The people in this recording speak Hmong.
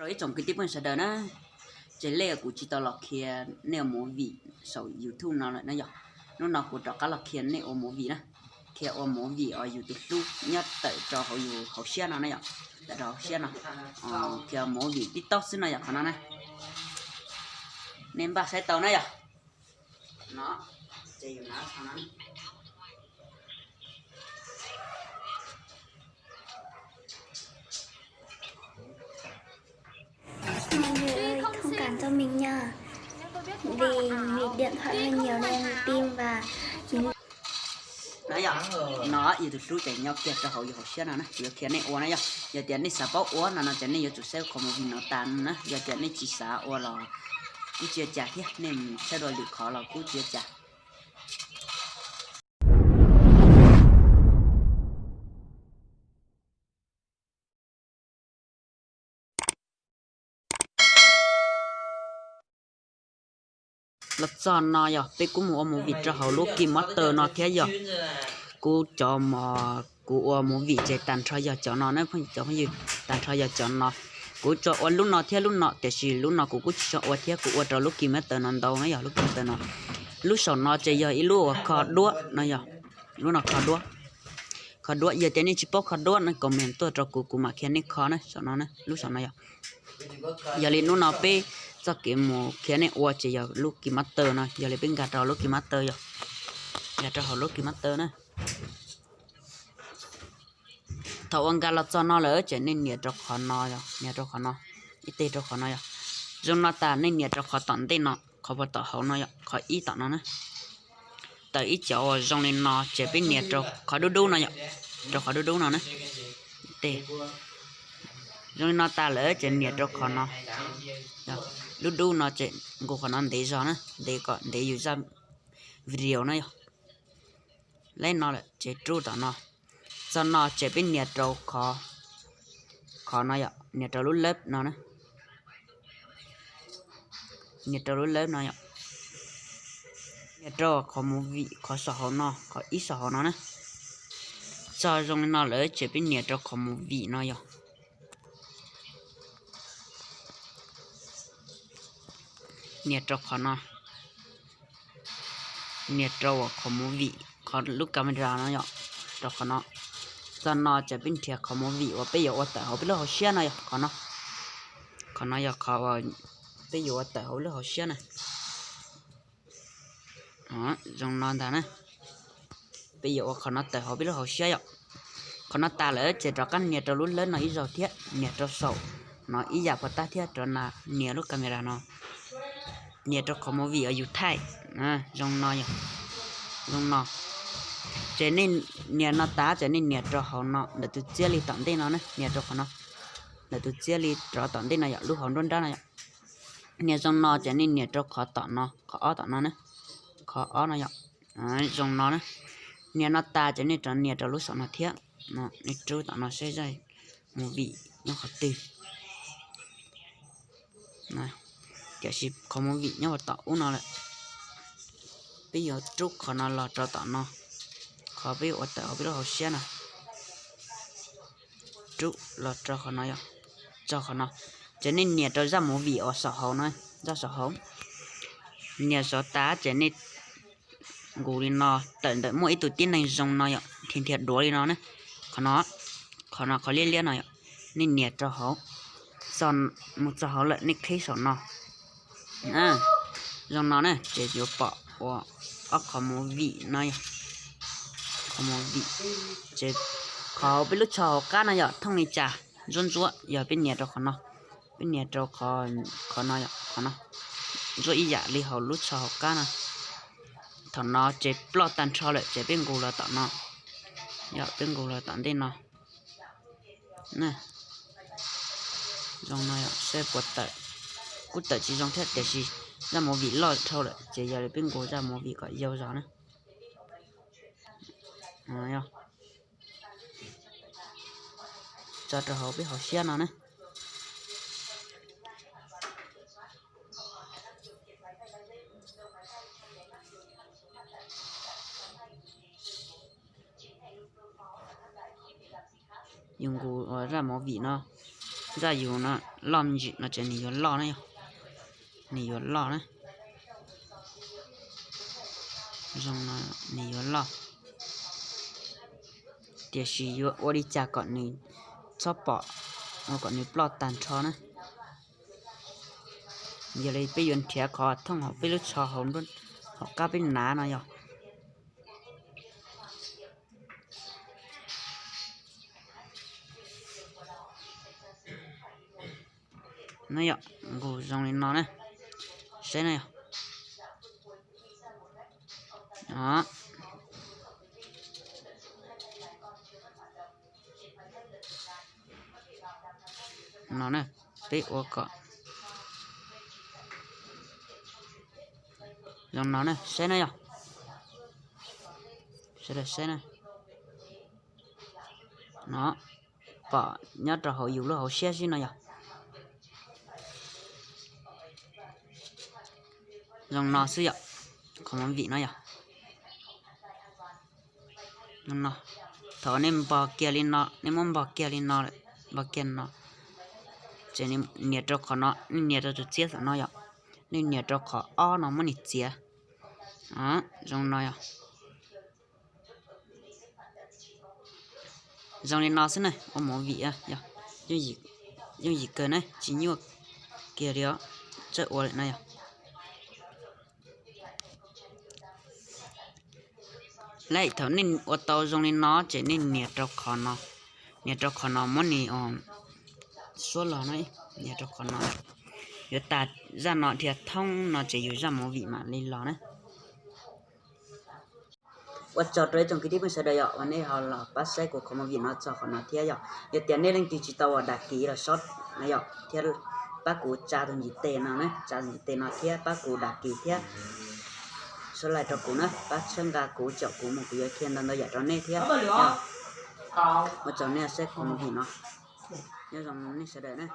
Rau ib tsoom kwv tij phooj ywg sawv daws na, ces lej kuv tsis tau los qhia nej ua movie saum YouTube no lawm na yom. Hnub no kuv rov qab los qhia nej ua movie na, qhia ua movie uas yus tus hlub nyob tawm rau hauv yus hauv siab no na yom, tawm rau hauv siab no, qhia ua movie TikTok xwb no yom, qhov no na. Nej npaj saib tau na yom. Thông cảm cho mình nha. Vì nghịch điện thoại hơi nhiều nên tim và mình... No yog, no yus tus hlub ces nyob kiag rau hauv yus hauv siab no na, kuv yuav qhia nej ua na yog. Yog tias nej xav paub ua no no ces nej yuav tsum saib qhov movie no tas na, yog tias nej tsis xav ua los kuj tsis ua cas thiab, nej mus saib dua lwm qhov los kuj tsis ua cas. Los txog no yog peb kuj mus ua movie rau hauv lub KineMaster no thiab yog. Kuv cov mos kuv ua movie ces tag nrho yog cov no na cov phooj ywg, tag nrho yog cov no. Kuv tsuas ua lub no thiab lub no, tiam sis lub no kuv kuj tsis tshua ua thiab, kuv ua rau lub KineMaster no ntau na yog, lub KineMaster no. Lub saum no ces yog ib lub uas kho duab no yog, lub no kho duab. Kho duab, yog tias nej tsis paub kho duab no comment tuaj rau kuv, kuv mam qhia nej kho na, saum no na, lub saum no yog. Yog li hnub no peb txoj kev mus qhia nej ua ces yog lub KineMaster no, yog li peb nkag rau lub KineMaster yog, nkag rau hauv lub KineMaster na. Thaum uas nkag los txog no lawm ces nej nias rau qhov no yog, nias rau qhov no, ib teg rau qhov no yog. Zoo no tas nej nias rau qhov tom ntej no, qhov puag tom hauv no yog, qhov ib tom no na. Tawm ib cov uas zoo li no ces peb nias rau qhov dub dub no yom, rau qhov dub dub no na. Zoo li no tas lawm ces nias rau qhov no, dub dub no ces nkaus qhov no ntev zog na, ntev kom ntev yus zaj video na yog. Lawm no lawm ces rub tom no. Txog no ces peb nias rau qhov, qhov no yom, nias rau lub lab no na. Nias rau lub lab no yom. Nias rau qhov movie, qhov saum hauv no, qhov ib saum hauv no na. Txog zoo li no lawm ces peb nias rau qhov movie no yog. Nias rau qhov no. Nias rau qhov movie, qhov lub camera no yom, rau qhov no. Txog no ces peb nrhiav qhov movie uas peb yuav ua tawm hauv peb lub hauv siab no yog qhov no. Qhov no yog qhov uas peb yuav ua tawm hauv lub hauv siab na. Zoo no ntag na. Peb yuav ua qhov no tawm hauv peb lub hauv siab yom. Qhov no tas lawm ces rov qab nias rau lub lab no ib zaug thiab, nias rau saum no ib yam puas tab thiab, rov nias lub camera no. Nias rau qhov movie uas yus thaij. Zoo no yog, zoo no. Ces nej nias no tas ces nej nias rau hauv no ntawm tus txiab li tom ntej no na, nias rau qhov no. Ntawm tus txiab li rov tom ntej no yom, lub hauv nruab nrab no yom. Nias zoo no ces nej nias rau qhov tom no, qhov ob tom no na, qhov ob no yom. Zoo no na. Nias no tas ces nej rov nias rau lub saum no thiab. Nej rub tom no saib zaj movie nyob qhov twg. Tiam sis qhov movie nyob tom ub no lawm. Peb yuav rub qhov no los rau tom no, qhov peb yuav ua tawm hauv peb lub hauv siab no. Rub los rau qhov no yom, txog qhov no. Ces nej nias rau zaj movie uas saum hauv no, zaj saum hauv. Nias xov tas ces nej nkaus li no, tawm ntawm muaj ib tug tib neeg zoo no yom, nrhiav nrhiav duav li no na. Qhov no, qhov no qhov liab liab no yom, nej nias rau hauv, mus txog hauv lawm nej qhib saum no. Zoo no na ces yuav pom ua ob qhov movie no yog, qhov movie. Ces qhov peb lub tsho hauv qab no yog thooj li cas, ntsuab ntsuab yog peb nias rau qhov no, peb nias rau qhov no yom, qhov no ntsuab ib yam li hauv lub tsho hauv qab no. Thaum no ces ploj tag nrho lawm ces peb nqus los tom no, yog peb nqus los tom ntej no. Zoo no yog saib puas tawm, kuj tawm tsis zoo thiab tiam sis zaj movie loj dhau lawm ces yog li peb nqus zaj movie kom yau zog na. Tso rau hauv peb hauv siab no na. Yus nqus ua zaj movie no. Zaj yus no loj me ntsis no ces nws yuav loj na yog, nws yuav loj na. Zoo no nws yuav loj, tiam sis yuav ua li cas kom nws txhob pom, ua kom nws ploj tag nrho na. Yog li peb yuav nrhiav qhov thooj hauv peb lub tsho hauv qab peb nav no yog. No yog nqus zoo li no na, saib na yog. No na, peb ua kom zoo no na, saib na yog. Sawv daws saib na, no pom nyob rau hauv yus lub hauv siab xwb no yog. Zoo no xwb yom, qhov movie no yog. Thaum nej npog kiag li no, nej muab npog kiag li no, npog kiag no, ces nias rau qhov no, nej nias rau tus txiab tom no yom, nej nias rau qhov ob no muab nws txiav. Zoo no yog. Zoo li no xwb na, ua movie yog, yooj yim kawg na, tsis nyuaj kiag li os, txawj ua lawm na yog. Lawm thaum nej ua tau zoo li no ces nej nias rau qhov no, nias rau qhov no muab nws suab los no, nias rau qhov no. Yuav tas zaj no dhia thoob no ces yus zaj movie mam li los na. Ua tsaug rau ib tsoom kwv tij phooj ywg sawv daws yom, uas nej ho los pab saib kuv qhov movie no txog qhov no thiab yom. Yog tias nej leej twg tsis tau ua đăng ký los sub no yom, thiab pab kuv tsa tus ntiv tes no na, tsa tus ntiv tes no thiab pab kuv đăng ký thiab subscribe rau kuv na, pab txhawb nqa kuv, caum kuv mus kuv yuav qhia ntau ntau yam rau nej thiab. Ua tsaug nej saib kuv movie no, nyob zoo nej sawv daws na.